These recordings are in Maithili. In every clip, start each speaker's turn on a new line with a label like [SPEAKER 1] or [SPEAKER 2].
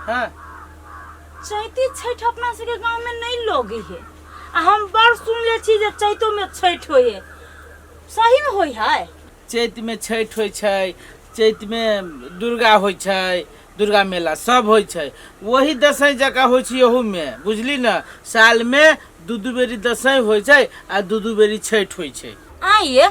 [SPEAKER 1] हाँ।
[SPEAKER 2] चैती छठि अपना सबके गाँव में नहीं लोग है आ हम बड़ सुनले छी जे चैतो में छठि होइ है, सही में होइ है?
[SPEAKER 1] चैत में छठि होइ छै, चैत में दुर्गा होइ छै, दुर्गा मेला सब होइ छै। वही दसैँ जकाँ होइ छै एहूमे, बुझली ने? साल में दू दू बेरी दसैँ होइ छै आ दू दू बेरी छठि होइ छै।
[SPEAKER 2] आइए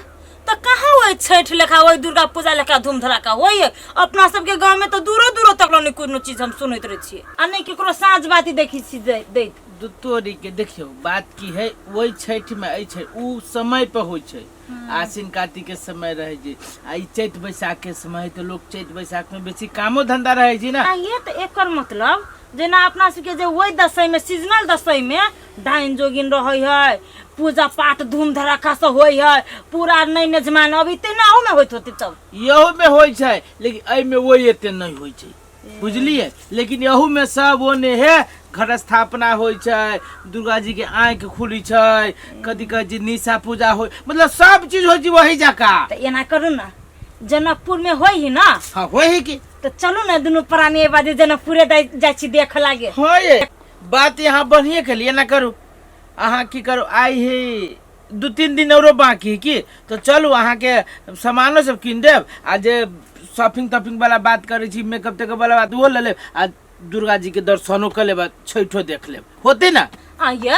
[SPEAKER 2] तऽ कहाँ ओहि छठि लेखा ओहि दुर्गा पूजा लेखा धूम धड़ाका होइए? अपना सबके गाँव में तऽ दूरो दूरो तक नहि कोनो चीज हम सुनैत रहै छियै आ नहि केकरो साँझ बाती देखै छी दैत।
[SPEAKER 1] तोरी के देखियौ, बात की है, ओहि छठि में एहि छठि ओ समय पर होइ छै। आश्विन कार्तिक के समय रहै छै आ ई चैत बैसाख के समय है, तऽ लोक चैत बैसाख में बेसी कामो धंधा रहै छै ने।
[SPEAKER 2] आइए तऽ एकर मतलब जेना अपना सबके जे ओहि दशैं में, सीजनल दशैं में डाइन जोगिन रहै है, पूजा पाठ धूम धड़ाका से होइ है पूरा, नहि नजमान अभी तेना में होइत होते तब?
[SPEAKER 1] इहो में होइ छै, लेकिन एहिमे ओहि एते नहि होइ छै, बुझलियै? लेकिन एहू में सब ओने है, घर स्थापना होइ छै, दुर्गा जी के आँखि खुली छै, कथी कहै छै, निशा पूजा होइ, मतलब सब चीज होइ छै वही जकाँ।
[SPEAKER 2] तऽ एना करू ने, जनकपुर में होइ ही ना?
[SPEAKER 1] हाँ, होइ है की।
[SPEAKER 2] तऽ चलू ने दुनू प्राणी एहि बाजे जनकपुरे जाइ छी देख लागे।
[SPEAKER 1] हाँ, ये बात यहाँ बढ़िए के लिए ना करू। अहाँ की करू, आइ हे 2-3 दिन औरो बाकी है की, तो चलू, अहाँके सामानो सब कीन देब आ जे शॉपिंग तॉपिंग वाला बात करै छी, मेकअप तेकअप वाला बात, ओहो लऽ लेब आ दुर्गा जी के दर्शनो कऽ लेब आ छठो देख लेब, होते ना?
[SPEAKER 2] आइए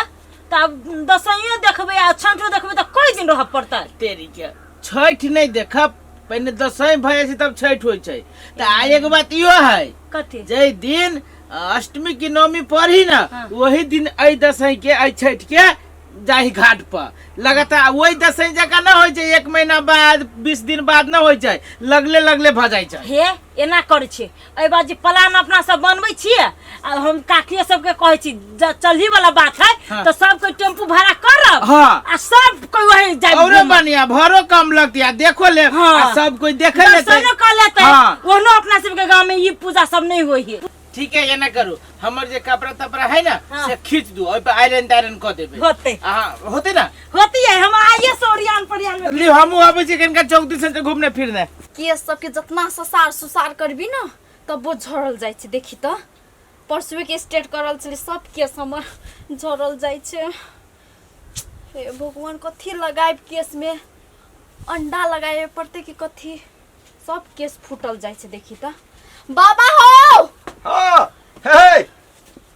[SPEAKER 2] तऽ आब दसैयो देखबै आ छठो देखबै तऽ कई दिन रहऽ पड़तै?
[SPEAKER 1] तेरी के, छठि नहि देखब, पहिने दसैँ भऽ जाइ छै तब छठि होइ छै। तऽ आ एगो बात इहो है।
[SPEAKER 2] कथी?
[SPEAKER 1] जाहि दिन अष्टमी की नवमी पढ़ी ना, वही दिन एहि दसैँ के, एहि छठि के जाही घाट पर लगातार वही दसैँ जकाँ न होइ छै, एक महीना बाद 20 दिन बाद न होइ छै, लगले लगले भऽ जाइ छै।
[SPEAKER 2] हे, एना करै छियै, एहि बार जे प्लान अपना सब बनबै छियै आ हम काकियो सबके कहै छी चलही वाला बात है। तऽ सब कोई टेम्पू भाड़ा करब आ सब कोई वही जाय।
[SPEAKER 1] औरो बढ़िया, भाड़ो कम लगती आ देखो ले आ सब कोई देखे लेतै।
[SPEAKER 2] दर्शनो कर लेतै। ओहनो अपना सबके गाँव में ई पूजा सब नहीं होइ है।
[SPEAKER 1] ठीक है, एना करू, हमर जे कपड़ा तपड़ा है ना, से खींच दू, ओहि पर आयरन तायरन कऽ देबै।
[SPEAKER 2] होतै।
[SPEAKER 1] हाँ, होतै ना?
[SPEAKER 2] होती है, हम आइए से ओरियान परियान में
[SPEAKER 1] ली, हमहूँ आबै छी कनिका चौक दिसन से घूमने फिरने।
[SPEAKER 3] केस सबके जतना ससार सुसार करबी न तबो झड़ल जाइ छै। देखी तऽ, परसुएके स्ट्रेट करल छलै, सब केस हमर झड़ल जाइ छै। हे भगवान, कथी लगायब केसमे? अंडा लगाबे पड़तै कि कथी? सब केस फूटल जाइ छै। देखी तऽ, बाबा हौ।
[SPEAKER 4] हाँ, हे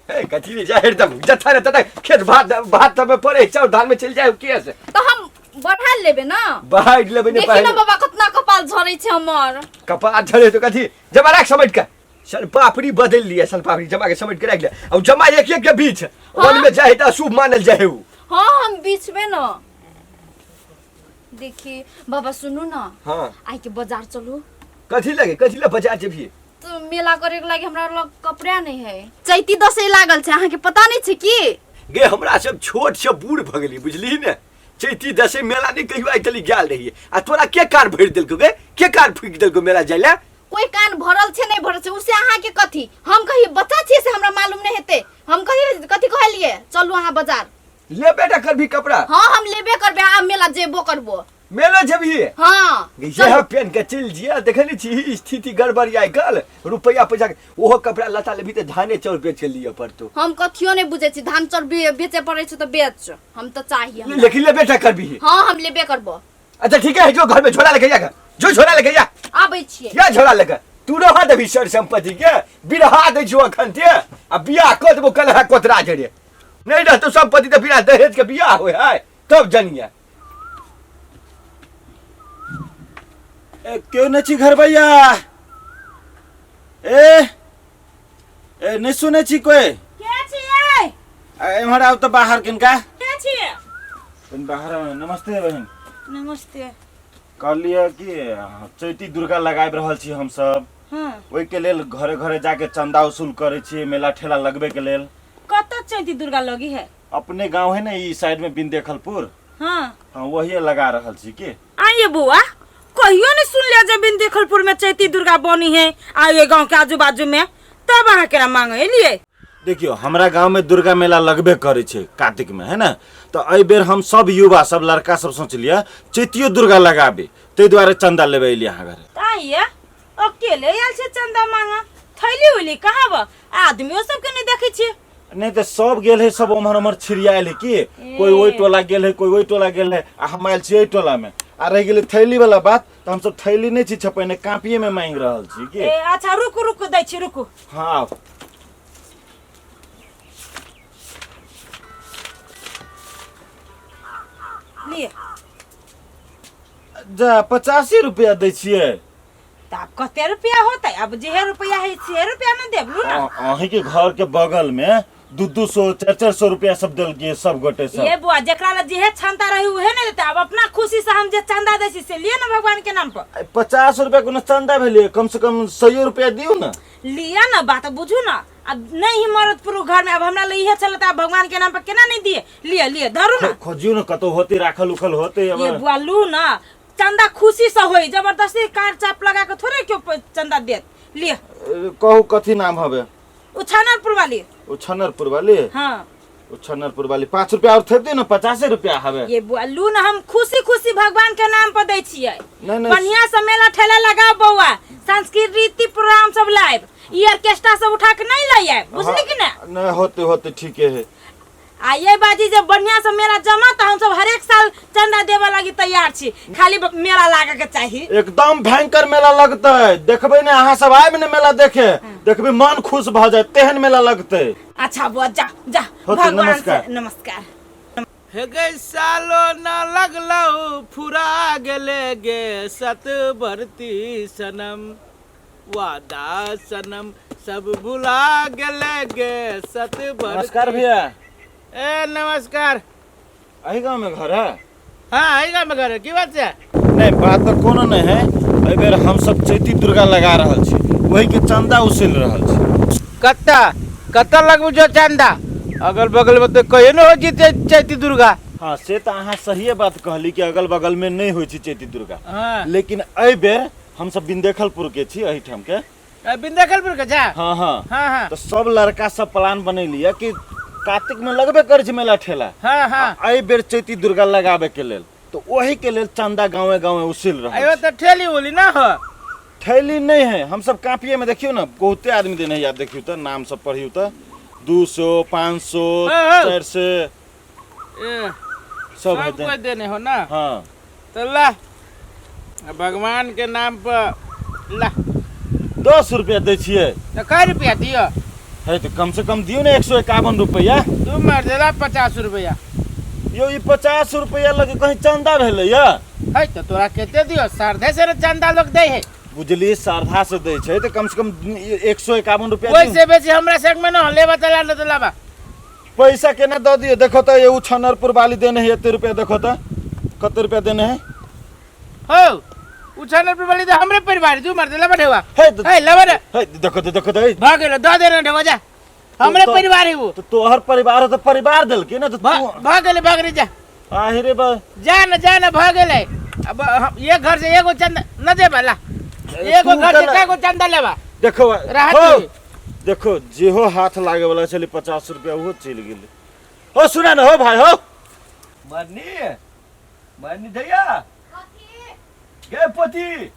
[SPEAKER 4] हे हे, कथी रे, जाहिर तब जथा रे तथा खेत भात भात तब में पड़े, चाउर धान में चल जाए केस।
[SPEAKER 3] तऽ हम बढ़ा लेबे ना?
[SPEAKER 4] बढ़ लेबे ने।
[SPEAKER 3] देखी ने।
[SPEAKER 4] पहले
[SPEAKER 3] बाबा, कतना कपाल झरै छै हमर।
[SPEAKER 4] कपार झरे तो कथी? जमा राख समेट के, सनपापड़ी बदल लिया, सनपापड़ी जमा के समेट के राख लिया और जमा एक एक के बीच वन में जाए तो अशुभ मानल जाए उ।
[SPEAKER 3] हाँ, हम बीच में न। देखी बाबा, सुनू न।
[SPEAKER 4] हाँ।
[SPEAKER 3] आइ के बाजार चलू।
[SPEAKER 4] कथी लगे, कथी ले बाजार जेबही?
[SPEAKER 3] तो मेला करे के लागी हमरा लग कपड़ा नहीं है। चैती दसै लागल छै, अहाँके पता नहीं छै की?
[SPEAKER 4] गे, हमरा सब छोट से बूढ़ भऽ गेली, बुझली ने? चैती दसै मेला नहीं कहियो आइ तली गेल रहियै आ तोरा के कान भरि देलकौ गे? के कान फूकि देलकौ मेला जाय लए?
[SPEAKER 3] कोई कान भरल छै नहीं भरल छै उसे अहाँके कथी? हम कहियो बच्चा छियै से हमरा मालूम नहीं हेतै? हम कहियो कथी कहलियै? चलू अहाँ बाजार।
[SPEAKER 4] ले बेटा करभी कपड़ा?
[SPEAKER 3] हाँ, हम लेबे करबे आ मेला जेबो करबो।
[SPEAKER 4] मेला जेबही?
[SPEAKER 3] हाँ।
[SPEAKER 4] यह पेन के चलि जिया, देखे नहीं छी स्थिति गड़बड़ आइ काल्हि, रुपैआ पैसा के ओहो कपड़ा लत्ता लेबही तऽ धाने चाउर बेच के लिअ पड़तौ।
[SPEAKER 3] हम कथियो नहीं बुझै छी, धान चाउर बेचे पड़ै छै तऽ बेच, हम तऽ चाहिए हमरा।
[SPEAKER 4] लेकिन लेबे टा करबही?
[SPEAKER 3] हाँ, हम लेबे करबो।
[SPEAKER 4] अच्छा ठीक है, जो घर में झोला लेके जा, जो झोला लेके जा।
[SPEAKER 3] आबै छियै।
[SPEAKER 4] या झोला लेके तू रह देबही सर संपत्ति के बिरहा दै छौ अखन ते आ बियाह कऽ देबो कलहा कोतरा जरे नहीं रहतो संपत्ति तऽ बिना दहेज के बियाह होय है तब जनिया।
[SPEAKER 5] ए, केओ नहि छी घर भैया? ए ए, नहि सुनै छी कोई?
[SPEAKER 2] के छियै?
[SPEAKER 5] आ, एम्हर आउ तऽ बाहर किनका।
[SPEAKER 2] के छियै?
[SPEAKER 5] कनि बाहर आउ। नमस्ते बहिन।
[SPEAKER 2] नमस्ते।
[SPEAKER 5] कहलियै कि चैती दुर्गा लगाबि रहल छी हमसब। ओहिके लेल घरे घरे जाके चंदा वसूल करै छी, मेला ठेला लगबे के लेल।
[SPEAKER 2] कतऽ चैती दुर्गा लगी है?
[SPEAKER 5] अपने गांव है ने ई साइड में, बिंदेखलपुर। हाँ, वही लगा रहल छी की।
[SPEAKER 2] आइए बुआ, कहियो नहीं सुन लिया जे बिंदेखलपुर में चैती दुर्गा बनी है आ ये गांव के आजू बाजू में, तब अहाँ केना मांगे एलिए?
[SPEAKER 5] देखियो, हमरा गांव में दुर्गा मेला लगबे करे छै कार्तिक में, है ना? तो एहि बेर हम सब युवा सब लड़का सब सोचलिए चैतियो दुर्गा लगाबे, ताहि दुआरे चंदा लेबे एलिए अहाँ घरे।
[SPEAKER 2] आइए, अकेले आयल छै चंदा मांगा? थैली उली कहाँ बा आदमियो सबके नहीं देखै छियै।
[SPEAKER 5] नहीं तो सब गेल है, सब उम्हर उम्हर छिड़ियायल है की कोई ओहि टोला गेल है, कोई ओहि टोला गेल है, आ हम आयल छी एहि टोला में। आ रहि गेलै थैली वाला बात, तऽ हमसब थैली नहि छी छपेने, कापिये में मांगि रहल छी की।
[SPEAKER 2] ए अच्छा रुकू रुकू दै छी रुकू।
[SPEAKER 5] हाँ आउ।
[SPEAKER 2] लिअ।
[SPEAKER 5] जा 85 रुपया दै छियै।
[SPEAKER 2] तऽ आब कते रुपया होतै, आब जेहे रुपया है से रुपया ने देबलू ना।
[SPEAKER 5] अहीं के घर के बगल में 2-2 सौ 4-4 सौ रुपया सब देलकै सब गोटे सब।
[SPEAKER 2] ये बुआ जेकरा ला जेहे क्षमता रही उहे ने देतै। आब अपना खुशी से हम जे चंदा दै छी से लिए ना भगवान के नाम पर।
[SPEAKER 5] 50 रुपया कोनो चंदा भेलै, कम से कम 100 रुपया दियौ ना।
[SPEAKER 2] लिया ना बात बुझू ना, अब नहीं ही मरद पुरुष घर में, अब हमरा ले इहे चलता, अब भगवान के नाम पर केना नहीं दिए। लिया लिया धरू ना।
[SPEAKER 5] खोजियो ना कतौ होते राखल उखल होते। अब
[SPEAKER 2] ये बुआ लू ना चंदा खुशी से होई, जबरदस्ती कार चाप लगा के थोड़े क्यों चंदा देत। लिया।
[SPEAKER 5] कहू कथी नाम हवे?
[SPEAKER 2] उ छनरपुर वाली।
[SPEAKER 5] उ छनरपुर वाली?
[SPEAKER 2] हाँ।
[SPEAKER 5] उ छनरपुर वाली 5 रुपया और थेप दियो ना, 50 रुपया हवे।
[SPEAKER 2] ये बुआ लू ना, हम खुशी खुशी भगवान के नाम पर दै छियै।
[SPEAKER 5] नहीं, नहीं।
[SPEAKER 2] बढ़िया से मेला ठेला लगाओ बौआ, सांस्कृतिक प्रोग्राम सब लाइब, ई ऑर्केस्ट्रा सब उठा के नहीं लाई आए, बुझली कि ना?
[SPEAKER 5] नहीं होते होते ठीके है।
[SPEAKER 2] आ ये बाजी जब बढ़िया से मेला जमा तो हम सब हरेक साल चंदा देवे लागी तैयार छी, खाली मेला लागे के चाही।
[SPEAKER 5] एकदम भयंकर मेला लगतै, देखबै ने अहाँ सब आबि ने मेला देखे, देखबै मन खुश भऽ जायत तेहन मेला लगतै।
[SPEAKER 2] अच्छा बुआ जा जा,
[SPEAKER 5] होतै,
[SPEAKER 2] भगवान से
[SPEAKER 5] नमस्कार।
[SPEAKER 2] नमस्कार।
[SPEAKER 1] हे गे सालो ना लगलौ फुरा गेले गे सत बरती सनम, वादा सनम सब भुला गेले गे सत बरती।
[SPEAKER 5] नमस्कार भैया।
[SPEAKER 1] ए नमस्कार।
[SPEAKER 5] अही गाँव में घर है?
[SPEAKER 1] हाँ अही गाँव में घर है। की बात है?
[SPEAKER 5] नहीं बात तो कोनो नहीं है, एहि बेर हम सब चैती दुर्गा लगा रहल छी, वही के चंदा उसिल रहल छी।
[SPEAKER 1] कत्ता कत्ता लगबू जो चंदा? अगल बगल में तो कहियो न हो जीते चैती दुर्गा।
[SPEAKER 5] हाँ से तो अहाँ सहिए बात कहली कि अगल बगल में नहीं होइ छै चैती दुर्गा।
[SPEAKER 1] हाँ।
[SPEAKER 5] लेकिन एहि बेर हम सब बिंदेखलपुर के छी, एहिठाम के।
[SPEAKER 1] ए, बिंदेखलपुर के जा?
[SPEAKER 5] हाँ, हाँ।
[SPEAKER 1] हाँ, हाँ।
[SPEAKER 5] तो सब लड़का सब प्लान बनेलिए कि कार्तिक में लगबे करै छै मेला ठेला।
[SPEAKER 1] हाँ, हाँ।
[SPEAKER 5] आ एहि बेर चैती दुर्गा लगाबे के लेल, तो वही के लेल चंदा गाँवे गाँवे उसिल रहल
[SPEAKER 1] अयो
[SPEAKER 5] छै।
[SPEAKER 1] तो ठेली उली ना हो?
[SPEAKER 5] ठेली नहीं है, हम सब कापिए में देखियो ना बहुते आदमी देने है, आप देखियो तो नाम सब पढ़ियो तो 200, 500,
[SPEAKER 1] हाँ, हाँ।
[SPEAKER 5] 400,
[SPEAKER 1] ए,
[SPEAKER 5] सब है
[SPEAKER 1] सब कोई देने हो ना?
[SPEAKER 5] हाँ।
[SPEAKER 1] तो ला भगवान के नाम पर ला
[SPEAKER 5] 10 रुपया दै छियै।
[SPEAKER 1] तो कै रुपया दियो?
[SPEAKER 5] है तो कम से कम दियो ने 151 रुपया।
[SPEAKER 1] तू मर देला 50 रुपया।
[SPEAKER 5] यो ई 50 रुपया लगे कहीं चंदा भेलै या?
[SPEAKER 1] है तो तोरा केते दियो? श्रद्धे से चंदा लोग दै है।
[SPEAKER 5] बुझली श्रद्धा से दै छै तो कम से कम 151 रुपया दियो।
[SPEAKER 1] वैसे बेसी हमरा संग में न लेबा त ला न त लाबा।
[SPEAKER 5] पैसा केना दऽ दियो? देखो तो ये छनरपुर वाली देने है एते रुपया, देखो तो कते रुपया देने है?
[SPEAKER 1] हो उछानरपुर वाली तो हमरे परिवार तू मर दे लाबा ढेवा।
[SPEAKER 5] हे तो
[SPEAKER 1] हे लाबा रे।
[SPEAKER 5] हे देखो तो, देखो तो, हे।
[SPEAKER 1] भाग गेलो, दऽ दे रे ढेवा जा। हमरे परिवार है वो।
[SPEAKER 5] तो तोहर परिवार हो तो परिवार देलकै ना, तो तू
[SPEAKER 1] भाग गेलै, भाग रे जा।
[SPEAKER 5] आहे रे बा।
[SPEAKER 1] जा ना, जा ना, भाग गेलै। अब हम एक घर से एगो चंदा न देबा ला। एगो
[SPEAKER 5] तू
[SPEAKER 1] घर से
[SPEAKER 5] कला-
[SPEAKER 1] कैगो चंदा लेबा?
[SPEAKER 5] देखो,
[SPEAKER 1] राहत
[SPEAKER 5] हो।
[SPEAKER 1] दी।
[SPEAKER 5] देखो जेहो हाथ लागे वाला छलै 50 रुपया ओहो चलि गेलै। हो सुना न हो भाई हो।
[SPEAKER 4] मरनी, मरनी दैया। गे पोती। ए,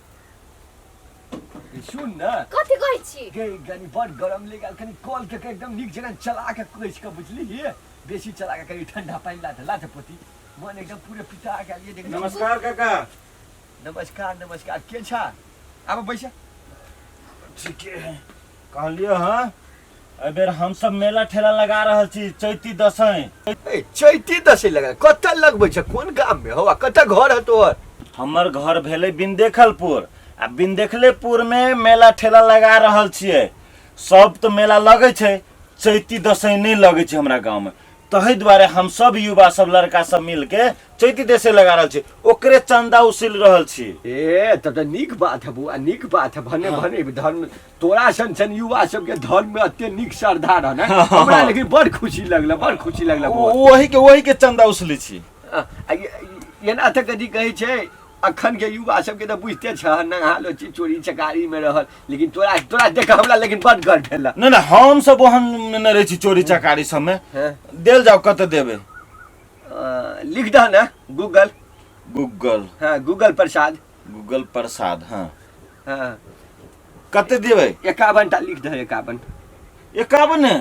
[SPEAKER 4] सुन न।
[SPEAKER 3] कथी कहै छी?
[SPEAKER 4] गे कनी बड़ गरम ले गेल, कनी कल के एकदम नीक जगह चला के कसि के बुझली हे, बेसी चला के कनी ठंडा पानि लाथ लाथ पोती, मन एकदम पूरे पिता गेल ये देख।
[SPEAKER 5] नमस्कार काका।
[SPEAKER 4] नमस्कार नमस्कार, के छा? आब बैस।
[SPEAKER 5] ठीके है। कहलियो हाँ, एहि बेर हम सब मेला ठेला लगा रहल छी चैती दसैं।
[SPEAKER 4] ए, चैती दसैं लगा कतऽ लगबै छ? कोन गाम में हौ आ कतऽ घर है तोहर?
[SPEAKER 5] हमर घर भेलै बिंदेखलपुर, आ बिंदेखलेपुर में मेला ठेला लगा रहल छियै। सब तो मेला लगै छै, चैती दसैं नहि लगै छै हमरा गाँव में, तहि दुआरे हम सब युवा सब लड़का सब मिल के चैती दसैं लगा रहल छी, ओकरे चंदा उसिल रहल छी।
[SPEAKER 4] ए तब तऽ नीक बात है बौआ, नीक बात है। भने भने धर्म तोरा सन सन युवा सबके धर्म में अते नीक श्रद्धा रह ने, हमरा लेकिन बड़ खुशी लगल, बड़ खुशी लगल बौआ।
[SPEAKER 5] वही के चंदा उसली छी।
[SPEAKER 4] एना तऽ कथी कहै छै अखन के युवा सबके तऽ बुझते छह, नंगालो छी, चोरी चकारी में रहल, लेकिन तोरा देख हमरा लेकिन बड़ गर्व भेल।
[SPEAKER 5] नहीं नहीं, हम सब ओहन नहि रहै छी चोरी चकारी सबमे।
[SPEAKER 4] हाँ।
[SPEAKER 5] देल जाओ, कतऽ देबै?
[SPEAKER 4] लिख दह ने गूगल।
[SPEAKER 5] गूगल।
[SPEAKER 4] हाँ, गूगल प्रसाद।
[SPEAKER 5] गूगल प्रसाद, हाँ।
[SPEAKER 4] हाँ।
[SPEAKER 5] कते देबै?
[SPEAKER 4] 51 टा लिख दे, 51।
[SPEAKER 5] 51 ने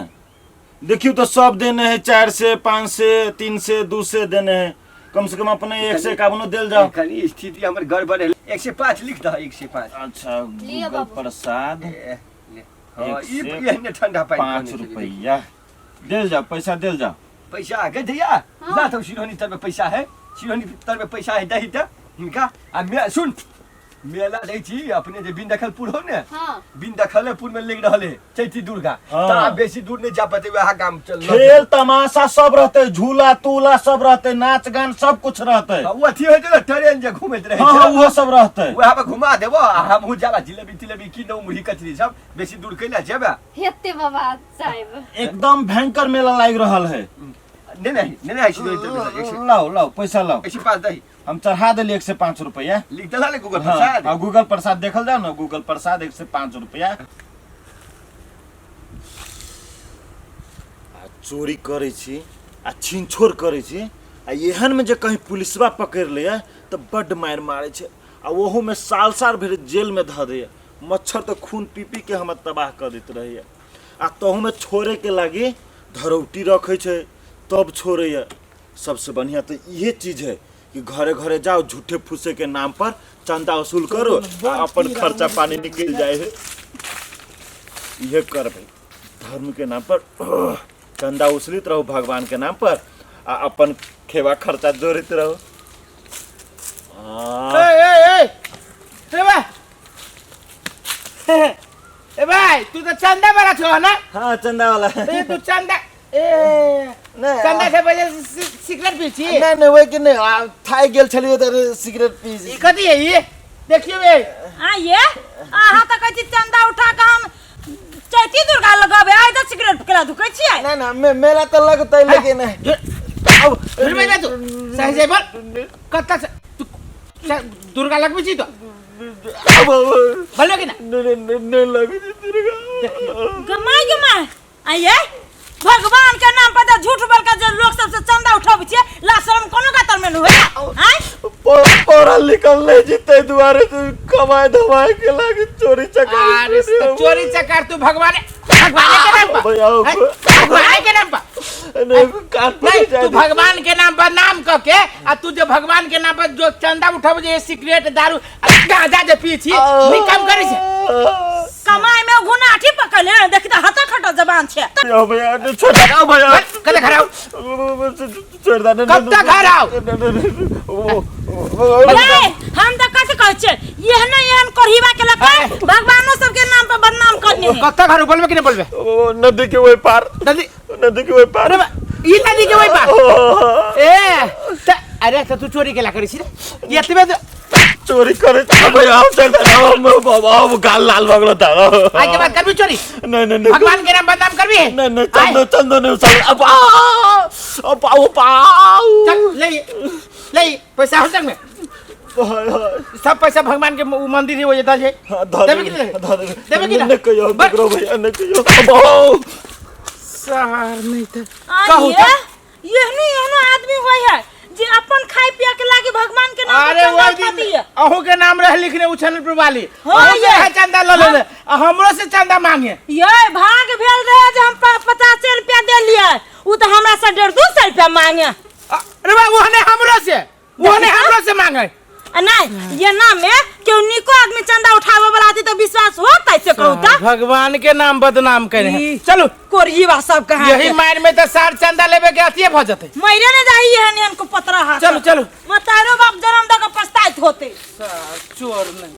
[SPEAKER 5] देखियो तो सब देने है, 400 500 300 200 देने है, कम से कम अपने 151 देल जाओ।
[SPEAKER 4] कनी स्थिति हमर गड़बड़ है, 105 लिख दह, 105।
[SPEAKER 5] अच्छा
[SPEAKER 3] लिअ
[SPEAKER 5] गूगल
[SPEAKER 3] बाबू।
[SPEAKER 5] प्रसाद।
[SPEAKER 4] ए, ले। हाँ,
[SPEAKER 5] एक
[SPEAKER 4] ई
[SPEAKER 5] से
[SPEAKER 4] एहने ठंडा पानि
[SPEAKER 5] 5
[SPEAKER 4] कहने छलै।
[SPEAKER 5] रुपया देल जाओ, पैसा देल जाओ।
[SPEAKER 4] पैसा आ गए दैया, ला तो सिरोनी तर में पैसा है, सिरोनी तर में पैसा है, दही त हिनका। आ मे सुन, मेला दै छी अपने जे बिंदखलपुर हो ने,
[SPEAKER 3] हाँ।
[SPEAKER 4] बिंदखलपुर में लग रहल है चैती दुर्गा।
[SPEAKER 5] हाँ।
[SPEAKER 4] ता बेसी दूर नहीं जा पाते, वह गाम चल।
[SPEAKER 5] खेल तमाशा सब रहते, झूला तूला सब रहते, नाच गान सब कुछ रहते।
[SPEAKER 4] हाँ, वो अथी होइ छै ने, ट्रेन जे घूमैत रहै
[SPEAKER 5] हाँ हाँ
[SPEAKER 4] छै,
[SPEAKER 5] उहो सब रहते।
[SPEAKER 4] वएह पर घुमा देबो आ हमहूँ जाबा जिलेबी तिलेबी कीनौ, मुरही कचरी सब, बेसी दूर कैला जेबे?
[SPEAKER 3] हेते बाबा जायब।
[SPEAKER 5] एकदम भयंकर मेला लाग रहल है।
[SPEAKER 4] नहीं नहीं नहीं नहीं, सिरोनी तर में एक सौ
[SPEAKER 5] लाओ लाओ पैसा लाओ।
[SPEAKER 4] 105 दही।
[SPEAKER 5] हम चढ़ा देली 105 रुपया।
[SPEAKER 4] लिख देला ने गूगल
[SPEAKER 5] हाँ,
[SPEAKER 4] प्रसाद?
[SPEAKER 5] हाँ, गूगल प्रसाद देखल जाओ ना, गूगल प्रसाद 105 रुपया। आ चोरी करै छी आ छिनछोर करै छी, आ एहन में जे कहीं पुलिसवा पकड़ ले तऽ बड्ड मारि मारै छै, आ ओहू में साल साल भरि जेल में धऽ दैए। मच्छर तऽ खून पी पी के हमर तबाह कऽ दैत रहैए। आ तहू में छोड़े के लागी धरौटी रखै छै तब छोड़ैए। सबसे बढ़िया तो इहे चीज है कि घरे घरे जाओ, झूठे फूसे के नाम पर चंदा वसूल करो आ अपन खर्चा पानी निकल जाए है। इहे करबै, धर्म के नाम पर चंदा वसूलित रहो भगवान के नाम पर आ अपन खेवा खर्चा जोड़ैत रहो।
[SPEAKER 1] ए ए ए ए भाई, ए भाई, तू तो चंदा वाला छो ना?
[SPEAKER 5] हाँ चंदा वाला।
[SPEAKER 1] ए तू चंदा, ए
[SPEAKER 5] नहीं,
[SPEAKER 1] चंदा के वजह से सिगरेट पी छी?
[SPEAKER 5] नहीं नहीं, वही कि नहीं, थाकि गेल छलियै तऽ सिगरेट पी।
[SPEAKER 1] ई कथी है ये? देखियो बे।
[SPEAKER 2] आ ये अहाँ तऽ कहै छी चंदा उठा कऽ हम चैती दुर्गा लगबै, आइ तऽ सिगरेट केला धुकै छियै?
[SPEAKER 5] नहीं ना, मेला तऽ लगतै लेकिन
[SPEAKER 1] अब फिर मैं तू सही से बोल, कत्ता से तू दुर्गा लगबै छी तो बोलो कि ना?
[SPEAKER 5] नहीं नहीं नहीं लगै छै दुर्गा।
[SPEAKER 2] गमाय गमाय, आइए भगवान के नाम पर तऽ झूठ बोल के जे लोग सबसे चंदा उठाबै छियै, ला शरम कोनो कातर में नहि होइया? आँय
[SPEAKER 5] पढ़ल लिखल नहीं छी ताहि दुआरे तू कमाए धमाए के लागी चोरी चकारी।
[SPEAKER 1] अरे चोरी चकार तू भगवान भगवान के नाम पर
[SPEAKER 5] भैया,
[SPEAKER 1] हैं? भगवान के नाम पर
[SPEAKER 5] नहीं, कान पर
[SPEAKER 1] नहीं,
[SPEAKER 5] जाए
[SPEAKER 1] तू
[SPEAKER 5] दे।
[SPEAKER 1] भगवान के नाम पर नाम क के आ तू जो भगवान के नाम पर जो चंदा उठाबै जे सिगरेट दारू आ गांजा जे पी छी, नी काम करै छै।
[SPEAKER 2] कमाई में घुनाठी पकड़ ले, देखी तऽ हता खटा जबान छै।
[SPEAKER 5] भैया, भैया, नहीं, छोड़ दे, आओ भैया।
[SPEAKER 1] कते घर आओ?
[SPEAKER 5] छोड़ दे, नहीं,
[SPEAKER 1] कब तक घर आओ?
[SPEAKER 5] नहीं, नहीं, नहीं, वो-
[SPEAKER 2] ए, हम तऽ कथी कहै छियै, एहन एहन कोढ़ीबा के लऽ कऽ भगवानो सबके नाम पर बदनाम करने है।
[SPEAKER 1] कत्ता घर बोलबे कि नहीं बोलबे?
[SPEAKER 5] वो नदी के वही पार।
[SPEAKER 1] नदी?
[SPEAKER 5] नदी के वही पार।
[SPEAKER 1] अरे बा, ई नदी के वही पार। ए त अरे त तू चोरी केला करै छी रे? एतबे तो
[SPEAKER 5] चोरी करे छी भैया, हम चल हम बाबा गाल लाल भऽ गेलो तऽ।
[SPEAKER 1] आइ के बाद करबी चोरी?
[SPEAKER 5] नहीं नहीं नहीं।
[SPEAKER 1] भगवान के नाम बदनाम करबी?
[SPEAKER 5] नहीं नहीं, चंदो चंदो नहीं उछाल। अब आ अब आओ पाओ।
[SPEAKER 1] चल ले ले पैसा हो संग में।
[SPEAKER 5] हाय हाय।
[SPEAKER 1] सब पैसा भगवान के उ मंदिर है वो जे दे।
[SPEAKER 5] हाँ, धऽ
[SPEAKER 1] देबे कि नहीं?
[SPEAKER 5] धऽ देबै।
[SPEAKER 1] देबे कि ना?
[SPEAKER 5] नहीं कहियो
[SPEAKER 1] बस।
[SPEAKER 5] ककरो भैया, नहीं कहियो। अब आओ।
[SPEAKER 1] सार नहीं त
[SPEAKER 2] आ
[SPEAKER 1] कहू
[SPEAKER 2] ये
[SPEAKER 1] त।
[SPEAKER 2] एहनो एहनो आदमी होय है जे अपन खाय पिया के लागी भगवान के नाम पर
[SPEAKER 1] अरे
[SPEAKER 2] चंदा
[SPEAKER 1] वही
[SPEAKER 2] उठा
[SPEAKER 1] दिन
[SPEAKER 2] दिए।
[SPEAKER 1] अहू के नाम रहे लिखने उ चैनल पर वाली।
[SPEAKER 2] हाँ,
[SPEAKER 1] अहू से
[SPEAKER 2] ये।
[SPEAKER 1] है चंदा ल लेले आ हमरो से चंदा मांगे।
[SPEAKER 2] ये भाग भेल रहे जे हम 50 रुपया देलिए, उ तऽ हमरा से 150-200 रुपया मांगे।
[SPEAKER 1] अरे बा ओहने हमरो से, ओहने हमरो से मांगे।
[SPEAKER 2] आ नहीं ये नाम में केओ निको आदमी चंदा उठावे वाला आदमी तो विश्वास होता से कहू त।
[SPEAKER 1] भगवान के नाम बदनाम करे हैं।
[SPEAKER 2] ई।
[SPEAKER 1] चलो
[SPEAKER 2] कोरियवा सब कहाँ
[SPEAKER 1] यही मार में तो सार चंदा लेवे के अथिए भ जते।
[SPEAKER 2] मरे ने जाही एहन एहन को पतरा हाथ।
[SPEAKER 1] चलो चलो।
[SPEAKER 2] मतारो बाप जन्म दऽ के पछताइत होते।
[SPEAKER 1] चोर नहीं।